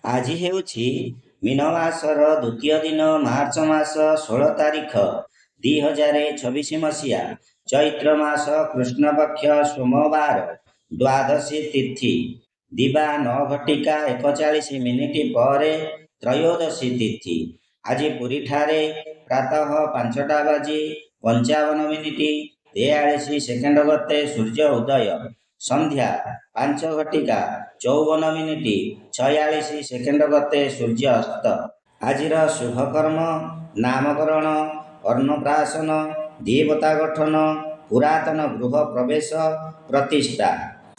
ଆଜି ହେଉଛି ମୀନ ମାସର ଦ୍ୱିତୀୟ ଦିନ, ମାର୍ଚ୍ଚ ମାସ 16 ତାରିଖ, 2026 ମସିହା, ଚୈତ୍ର ମାସ କୃଷ୍ଣପକ୍ଷ, ସୋମବାର, ଦ୍ୱାଦଶୀ ତିଥି। ଦିବା 9 ଘଟିକା 41 ମିନିଟ୍ ପରେ ତ୍ରୟୋଦଶୀ ତିଥି। ଆଜି ପୁରୀଠାରେ ପ୍ରାତଃ 5ଟା ବାଜି 55 ମିନିଟ୍ 43 ସେକେଣ୍ଡ ଗତେ ସୂର୍ଯ୍ୟ ଉଦୟ, ସନ୍ଧ୍ୟା 5 ଘଟିକା 54 ମିନିଟ୍ 46 ସେକେଣ୍ଡ ଗତେ ସୂର୍ଯ୍ୟ ଅସ୍ତ। ଆଜିର ଶୁଭକର୍ମ ନାମକରଣ, ଅନ୍ନପ୍ରାଶନ, ଦେବତା ଗଠନ, ପୁରାତନ ଗୃହ ପ୍ରବେଶ, ପ୍ରତିଷ୍ଠା।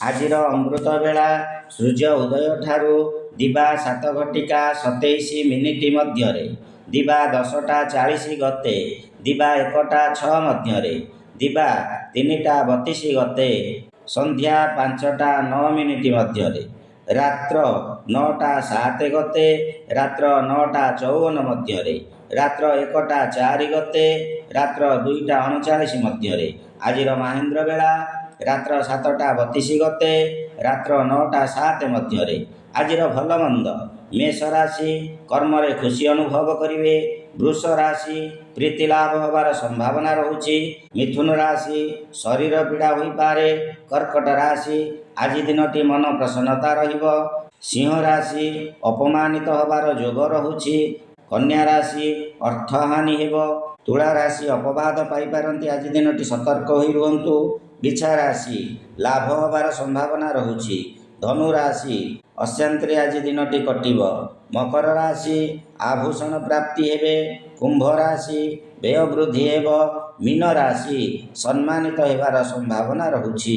ଆଜିର ଅମୃତ ବେଳା ସୂର୍ଯ୍ୟ ଉଦୟ ଠାରୁ ଦିବା 7 ଘଟିକା 27 ମିନିଟ୍ ମଧ୍ୟରେ, ଦିବା 10ଟା 40 ଗତେ, ଦିବା 1ଟା 6 ମଧ୍ୟରେ, ଦିବା 3ଟା 32 ଗତେ, ସନ୍ଧ୍ୟା 5ଟା 9 ମିନିଟ୍ ମଧ୍ୟରେ, ରାତ୍ର 9ଟା 7 ଗତେ, ରାତ୍ର 9ଟା 54 ମଧ୍ୟରେ, ରାତ୍ର 1ଟା 4 ଗତେ, ରାତ୍ର 2ଟା 39 ମଧ୍ୟରେ। ଆଜିର ମାହେନ୍ଦ୍ର ବେଳା ରାତ୍ର 7ଟା 32 ଗତେ, ରାତ୍ର 9ଟା 7 ମଧ୍ୟରେ। ଆଜିର ଭଲ ମନ୍ଦ: ମେଷ ରାଶି, କର୍ମରେ ଖୁସି ଅନୁଭବ କରିବେ। ବୃଷ ରାଶି, ପ୍ରୀତି ଲାଭ ହେବାର ସମ୍ଭାବନା ରହୁଛି। ମିଥୁନ ରାଶି, ଶରୀର ପୀଡ଼ା ହୋଇପାରେ। କର୍କଟ ରାଶି, ଆଜି ଦିନଟି ମନ ପ୍ରସନ୍ନତା ରହିବ। ସିଂହ ରାଶି, ଅପମାନିତ ହେବାର ଯୋଗ ରହୁଛି। କନ୍ୟା ରାଶି, ଅର୍ଥହାନି ହେବ। ତୁଳା ରାଶି, ଅପବାଦ ପାଇପାରନ୍ତି। ଆଜି ଦିନଟି ସତର୍କ ହୋଇ ରୁହନ୍ତୁ। ବିଛା ରାଶି, ଲାଭ ହେବାର ସମ୍ଭାବନା ରହୁଛି। ଧନୁ ରାଶି, ଅଶାନ୍ତିରେ ଆଜି ଦିନଟି କଟିବ। ମକର ରାଶି, ଆଭୂଷଣ ପ୍ରାପ୍ତି ହେବେ। କୁମ୍ଭ ରାଶି, ବ୍ୟୟ ବୃଦ୍ଧି ହେବ। ମୀନ ରାଶି, ସମ୍ମାନିତ ହେବାର ସମ୍ଭାବନା ରହୁଛି।